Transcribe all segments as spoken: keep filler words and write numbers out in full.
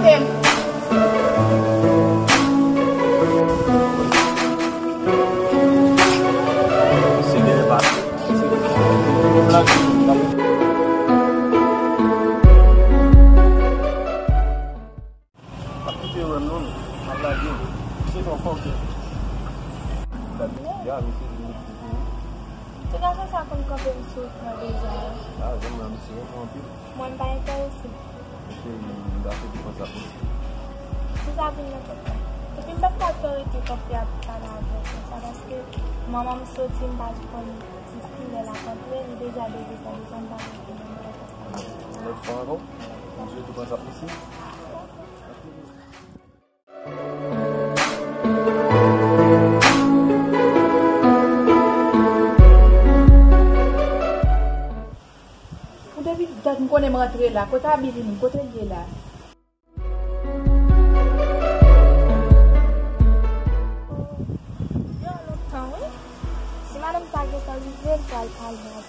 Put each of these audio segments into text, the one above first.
Ap kite wè m non, m ap lage. Se twò fò ke. Gad, ya, misye di misye fini. Ti gason sa konn kanpe m sou ekran deja wi. Ah, zanmi an, misye renmen w anpil. Mwen, m pa enterese. Cheri, m ta soti panse ap osi. Si sa vin nan tèt mwen. Epi m p ap ka fè w rete kanpe ap pale avè w konsa, paske manman m soti, m pa t konn kilè l ap antre, li deja dedesann, desann, m pa konn kilè l ap antre. Lòt fwa ankò, m soti panse ap osi. Ou depi dat m konnen m rantre la, kote Abi vini, kote l ye la? Yo, lontan wi. Si madanm sa gentan rive, m pral pale avè l.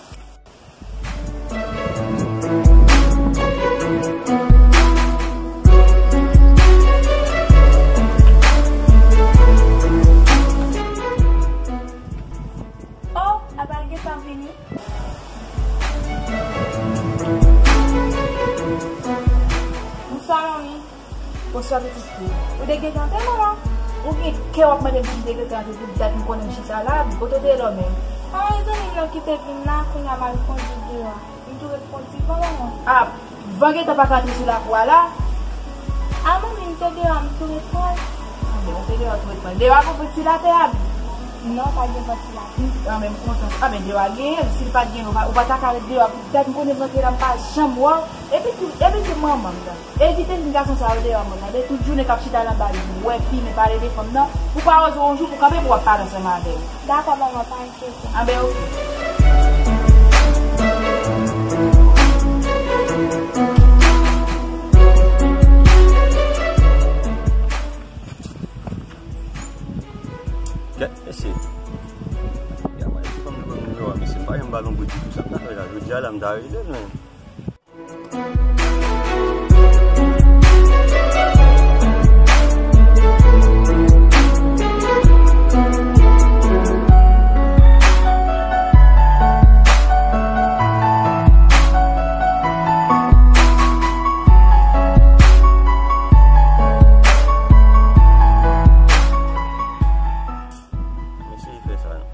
Oh, Abi gentan vini. Bonswa, manmi. Bonswa, pitit fi. Ou te gentan antre, manman? Ou gen kè w ap mande m si m te gentan antre pou dat m konnen m chita la, kote w te ye lò menm? An, e zanmi m nan ki te vin la, kounye a m al kondui deyò a. M tou ret kondui van, manman. A, van gentan pa ka antre sou lakou a la? A, manmi, m te deyò a, m tou ret pran l. A, bon, ou te deyò, ou tou ret pran l. Deyò a gon ventilatè, Abi? Non, pa gen ventilatè. A, men m kontan. A, men deyò a genyen, si l pa t genyen, ou pa, ou pa ta ka ret deyò a pou dat m konnen m rantre la, m pa janm wè w. Epi tou, epi tou manman m nan. Evite vin gason sa yo deyò mwen, tande? Tout jounen k ap chita nan bal, wè fi, men pale de fanm nan. Ou pa oze yon jou pou kanpe pou w ap pale ansanm avè l. Dakò, manman, pa enkyete. Anben, oke. Gad, mesye. Ya, mwen, se kòm nou konn nimewo a, mesye, m pa janm ba l yon bout ditou. Sa m ta fè la? Jodi a la, m ta rele l, men. Mesye, fè sa non.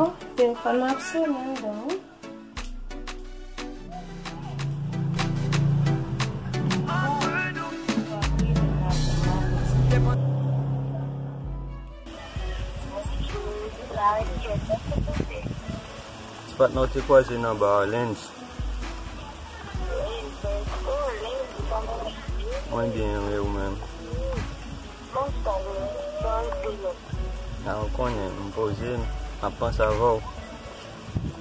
Oh, telefòn mwen ap sonnen, bon. Ti patnè w te kwaze nan ba a, Lens. Mwen byen, e ou menm? A, ou konnen, m poze, m ap panse avè w.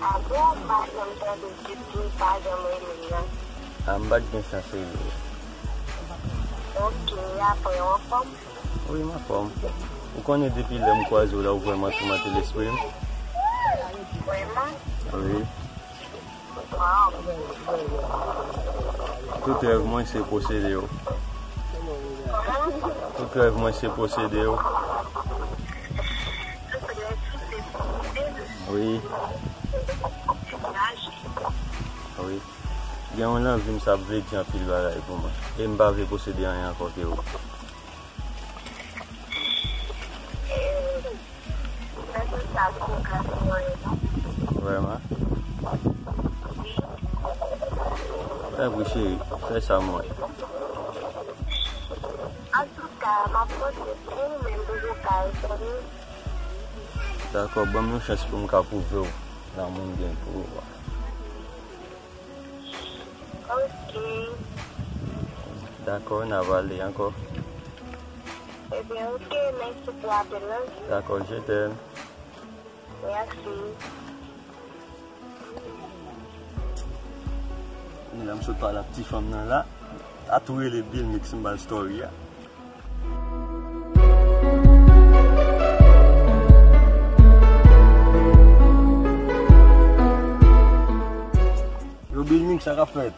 A bon, m pa janm tande w di m pa janm renmen m nan. A, m pa t gen chans renmen w. Oke, apre w anfòm? Wi, m anfòm. Ou konnen depi lè m kwaze w la, ou vrèman toumante lespri m. Vrèman? Wi. Waw. Tout rèv mwen se posede w. Kòman? Tout rèv mwen se posede w. Tout rèv ou se posede m? Wi. Wi. Gen yon lanvi m sa ap vle di anpil bagay pou mwen. E m pa vle posede anyen ankò ke ou. Vrèman? Tanpri cheri, fè sa mwen. Antouka, m ap panse pou ou menm pou vokal, tande. Dakò, ban m yon chans pou m ka pwouve w lanmou m gen pou ou a. Oke. Dakò, n a pale ankò. Ebyen, oke, mèsi pou apèl lan. Dakò, je t'aime. Mèsi. Ni la m sot pale ak ti fanm nan la. A tou rele Bill Mix m ba l story a. Yo, Bill Mix, sa k ap fèt?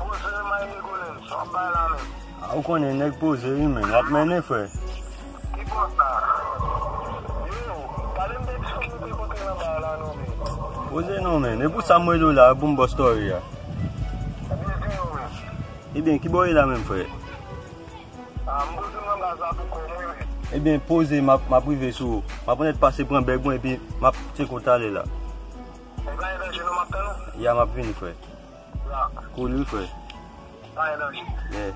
Poze, may Nicolas, sa w ap bay la menm? A, ou konnen nèg poze wi, men w ap mennen, frè. Ki bò sa? Yo, pale m de ti fanm nou te kote nan ba la non, men. Poze non, men. E pou sa m rele w la, pou m ba w story a. Ebyen, ki yo, men? Ebyen, ki bò w ye la menm, frè? A, m poze nan ba sa pou kò mwen, men. Ebyen, poze, m ap, m ap rive sou ou. M ap annèt pase pran bèg mwen, epi m ap tcheke w talè la. E pa gen danje non, m ap tann ou. Ya, m ap vini, frè. Ya. Cool, wi, frè. Pa gen danje. Yeah.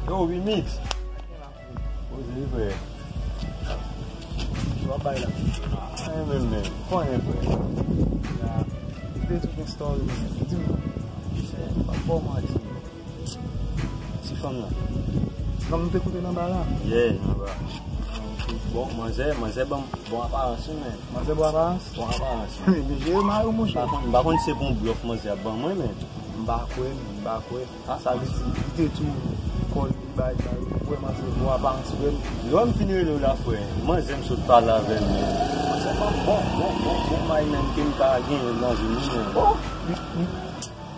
Yo, Remix. Poze, wi, frè. Sa w ap bay la? A, men, men. Konnen, frè. Ya. Ou te tou gen story, men. Di m. Chè, m p ap ba w manti, men. Ti fanm nan. Ti fanm nou te kote nan ba la? Yeah, nan ba. Bon, manzè, manzè ban m bon aparans, wi, men. Manzè bon aparans? Bon aparans, wi. Men jere mari w, monchè. M pa konn, m pa konn si se pou yon blòf manzè ap ban mwen, men. M pa kwè, men, m pa kwè. A, sa vle di, li te tou kò li bay, bay, ou kwè manzè bon aparans vrèman? Lè m fin rele w la, frè, manzè m sot pale avè l, men. Manzè ban m bon, bon, bon, bon may menm ke m ka genyen nan vi m, wi, men. Oh!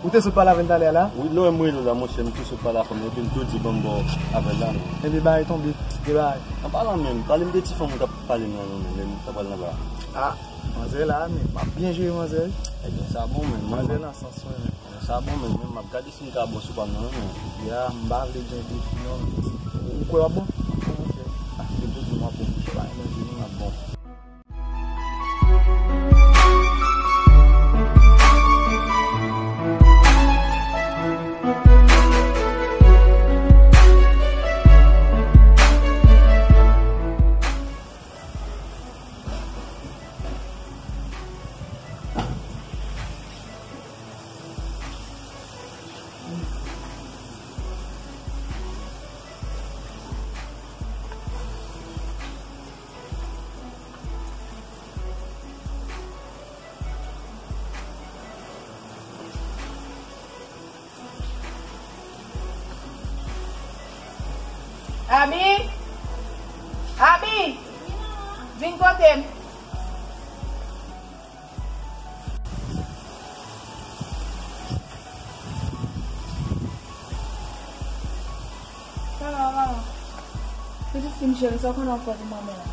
Ou te sot pale avè l talè a la? Wi, lè w wè m rele w la, monchè, m te sot pale avè l, epi m tou di ban m ba w avè l la, men. Epi bagay tonbe, ki bagay? An palan menm, pale m de ti fanm ou t ap pale m nan, non, men, lè m t ap pale nan ba a. A, manzè la, men, m ap byen jere manzè, wi. Ebyen, sa bon, men, manzè nan sans mwen, men. Sa bon, men, men m ap gade si m ka bon sou pa m nan, men. Ya, m pa vle gen defi, non. Ou kwè w ap bon? M ap bon, monchè. A, se tout m ap bon, monchè. Pa gen danje, non, m ap bon. Abi! Abi! Vin kote m. Sa va, manman? Pitit fi m cheri, sa w konnen w fè pou manman an?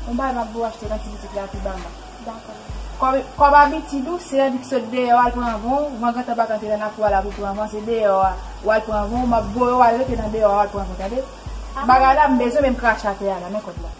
Yon bagay m ap ba w achte nan ti boutik la pi ba la. Dakò. Kòm, kòm abitid ou, se Andy ki sot deyò al pran van, van gentan pa ka antre nan lakou a la pou pran van, se deyò a, w al pran van, m ap voye w al rete nan deyò a, w al pran van, tande? Bagay la, m bezwen, men m krache atè a la, men kòb la.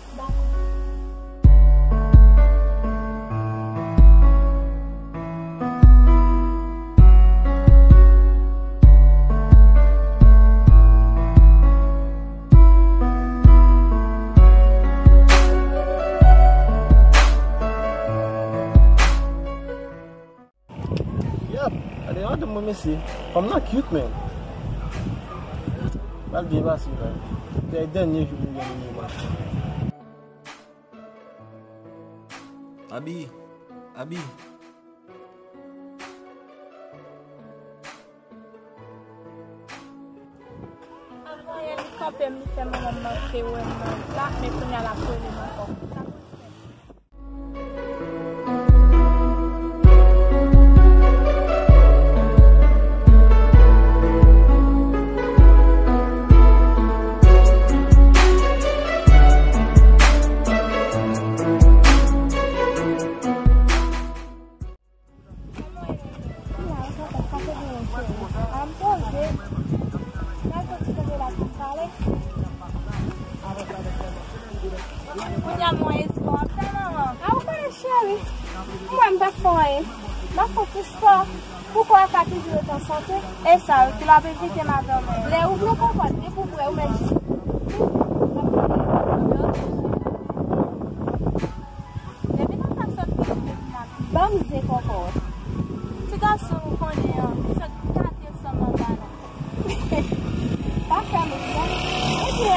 Yap, gade madanm mwen, mesye. Fanm nan cute, men. Pral byen pase, men. Se dènye jou pou m gen mwen. Abi, Abi. Avan yè li kanpe m, li fè manman m manke wè m nan la, men kounye a l ap rele m ankò. Sa pou l fè? Kounye a m wè espwa w ap fè, manman. A, ou konnen, cheri. Mwen, m pa fè anyen. M ap fè ti spò. Pou kò a ka toujou ret an sante. E sa, wi, ki l ap evite m avè w menm. Lè ou vle w konprann, depi w prè, ou mèt jis. Depi nan sa k sot ki rive vin ap ban m ze kòkòt. Ti gason ou konnen an, li sot gate san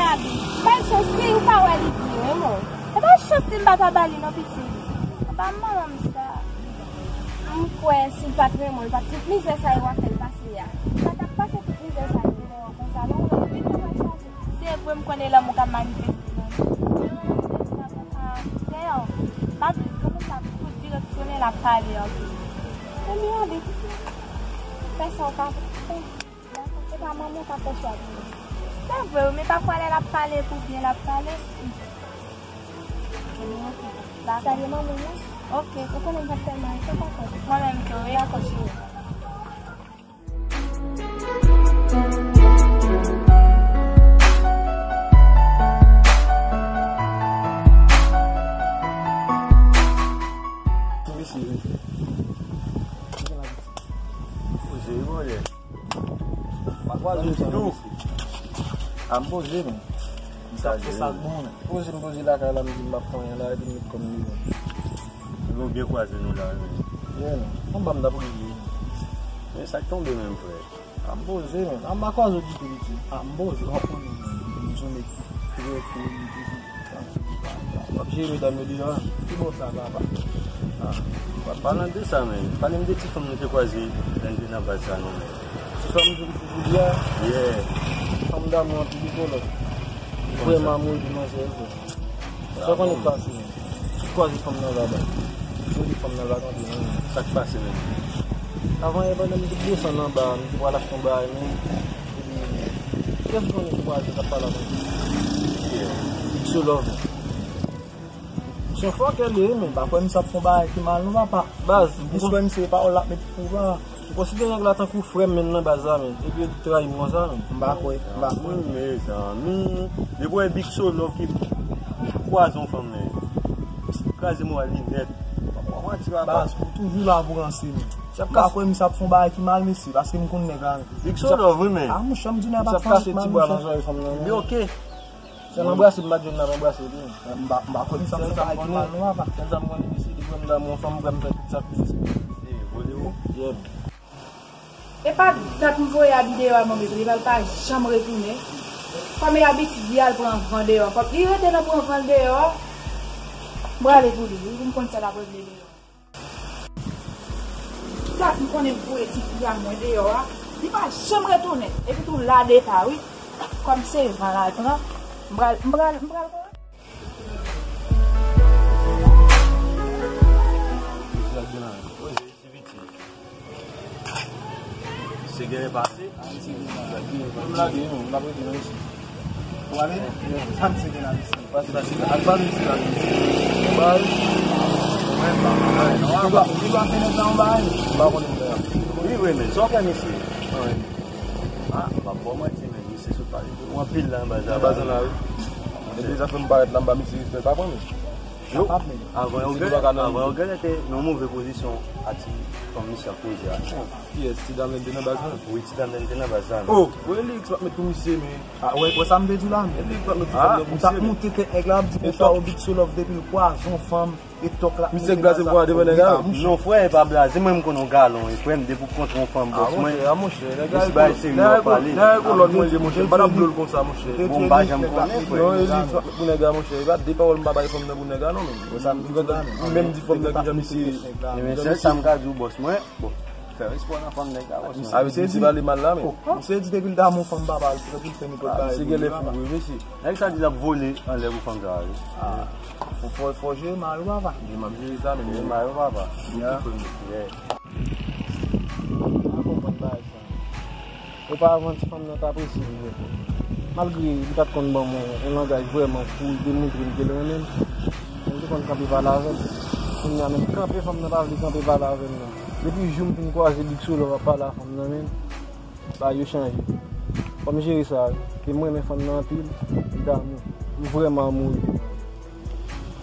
Abi, bay chans li, ou pa wè li byen, wi, mwen. E bay chans li, m pa ta ba li non, pitit. Apa manman m sa. M kwè si l pa t renmen w, l pa t tout mizè sa yo ap fè l pase a. L pa t ap pase tout mizè sa yo deyò konsa, non, mwen, mwen, mwen, mwen, mwen. Se vre, m konnen lanmou ka manifeste nan nou. Men mwen menm, m te di la pou pa fè, m ap di l konsa pou direksyonè l ap pale anpil. Ebyen, anben, fè sa w ka fè. Dakò, se pa manman w k ap fè chwa pou ou. Se vre, wi, men pafwa lè l ap pale pou byen l ap pale. Ebyen, oke. Dakò. Salye manman w, wi. Oke. Ou konnen m p ap fè l mal, se dakò. Mwen menm tou, wi. Dakò, cheri. Poze, wi, mwen. Pa kwaze w ditou. A, m poze, men. M t ap fè sa k bon, men. Poze, m poze lakay la, m di m p ap fè anyen la, epi m met kò m deyò. Nou byen kwaze nou la, wi, men. Yeah, non. Anba m t ap rive. Men sa k tonbe menm, frè. A, m poze, men. A, m pa kwaze w ditou, pitit. A, m poze, w ap konnen, men. M se yon nèg trè poli, toujou. W ap jere medam yo deyò a? Ki bò sa, papa? Ah, pa palan de sa, men. Pale m de ti fanm nou te kwaze lè n te nan baz sa, non, men. Ti fanm nou te kouri a? Yeah. Fanm damou anpil, wi, kolòk. Vrèman amoure de manzè, wi. Sa konnen k pase, men. Sot kwaze fanm nan laba. Joli fanm nan laba, men. Sa k pase, men? Avan yè, pandan m te desann anba, m te pral achte yon bagay, men. Kiyès konnen ki kwaze k ap pale avè m? Big Soul Love. Se yon fòkè li ye, men m pa kwè misye ap fè yon bagay ki mal non, papa. Baz, m plis kwè misye se pawòl l ap met pou papa. M konsidere nèg la tankou frè m, men nan baz la, men. Epi yo trayi m konsa, men. M pa kwè, m pa kwè. Mwen, mezanmi, depi w wè Big Soul Love ki kwaze yon fanm, men, kraze moral li nèt. Papa, manti, papa. Baz, ou toujou la pou ranse, men. M pa kwè misye ap fè yon bagay ki mal, mesye, paske m konn nèg la, men. Big Soul Love, wi, men. A, monchè, m di nèg la pa fè yon bagay ki mal, monchè. Li oke. Sèl anbrase m pa t jwenn l ap anbrase tou. M pa, m pa kwè misye ap fè bagay ki mal non, papa. Sèl sa m konnen, mesye, depi m damou yon fanm, m prè m fè tout sakrifis pou li. Yeah. E pa dat m voye Abi deyò a, non, mezanmi, epi l pa janm retounen. Kòm e abitid li a, l pran van deyò. Kòm li rete nan pran van l deyò, m prale pou li, wi, pou m konn sa l ap regle deyò. Dat m konnen m voye tifi a mwen deyò a, li pa janm retounen. Epi tou la de pa, wi. Kòm se van l al pran, m pral, m pral, m pral pran. Misye genlè pase. M lage, non, m ap rete nan isi. Ou ale? Sa misye gen la, mesye? Pase la, se al pale, se la, mesye. Ou bay? Mwen pa bay. Ou pa, ou pa fè nèg la yon bagay? M pa konnen m fè a. Wi, wi, men sa w fè, mesye? Anyen. A, m p ap ba w manti, men misye sot pale de ou anpil la anba zafè la, wi. Epi zafè m parèt la, m ba misye respè, pa pran, men. Yo, avan yo genlè, avan yo genlè te nan move pozisyon ak ti fanm misye ap koze a. Kiyès? Ti dam nan te nan baz la? Wi, ti dam nan te nan baz la, men. Oh, wè li, ti p ap met pou misye, men. A, wè, wè sa m te di w la, men. Li p ap met pou fanm nan pou misye, men. Ou t ap moute tèt nèg la, ap di konsa, ou Big Soul Love depi l kwaze yon fanm, e tòk la. Misye k blaze pou al devan nèg la? Non, frè, e pa blaze, mwen m konn yon galon, e frè m, depi w kontre yon fanm, bòs mwen. A, monchè, a, monchè, nèg la e kolòk, nèg la e kolòk mwen ye, monchè, m pa t ap blow l konsa, monchè. Bon, m pa janm konnen, frè. Non, e li, ti p ap met pou nèg la, monchè, e pa de pawòl m pa bay fanm nan pou nèg la, non, men. Wè sa m di w la, men. M menm di fanm nan ki jan misye ye. Ebyen, sèl sa m ka di w, bòs mwen, bon, fè respè w nan fanm nèg la, bòs mwen. A, misye di pale mal la, men. Misye di depi l damou fanm papa, l prè pou l fè nenpòt bagay pou li, papa. Misye genlè fou, wi, mesye. Nèg sa di l ap vole anlè pou fanm sa, wi. A, fò, fò, fò jere mal, wi, papa. Wi, m ap jere sa, men jere mal, wi, papa. Yeah. Yeah. M pa konprann bagay sa. Oparavan, ti fanm nan t apresye m, men malgre li pa t konn ban m yon, yon langaj vrèman pou l demontre m ke l renmen m, men m te konn kanpe pale avè l. Kounye a menm kanpe, fanm nan pa vle kanpe pale avè m non. Depi jou m fin kwaze Big Soul Love ap pale a fanm nan, men bagay yo chanje. Fò m jere sa, wi. Ke m renmen fanm nan anpil, m damou. M vrèman amoure de fanm.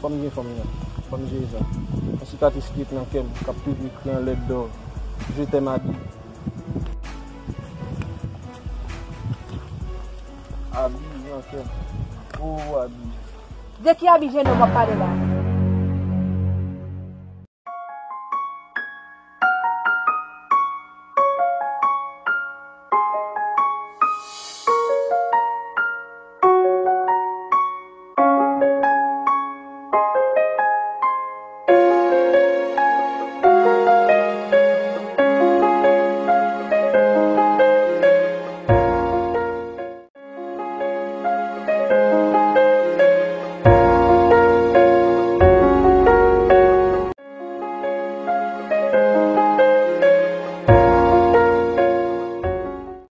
Fò m gen fanm nan. Fò m jere sa. Yon sikatris ki ret nan kè m, k ap toujou ekri an lèt dò. Je t'aime, Abi. Abi, nan kè m. Oh, Abi. De ki Abi jennonm w ap pale la?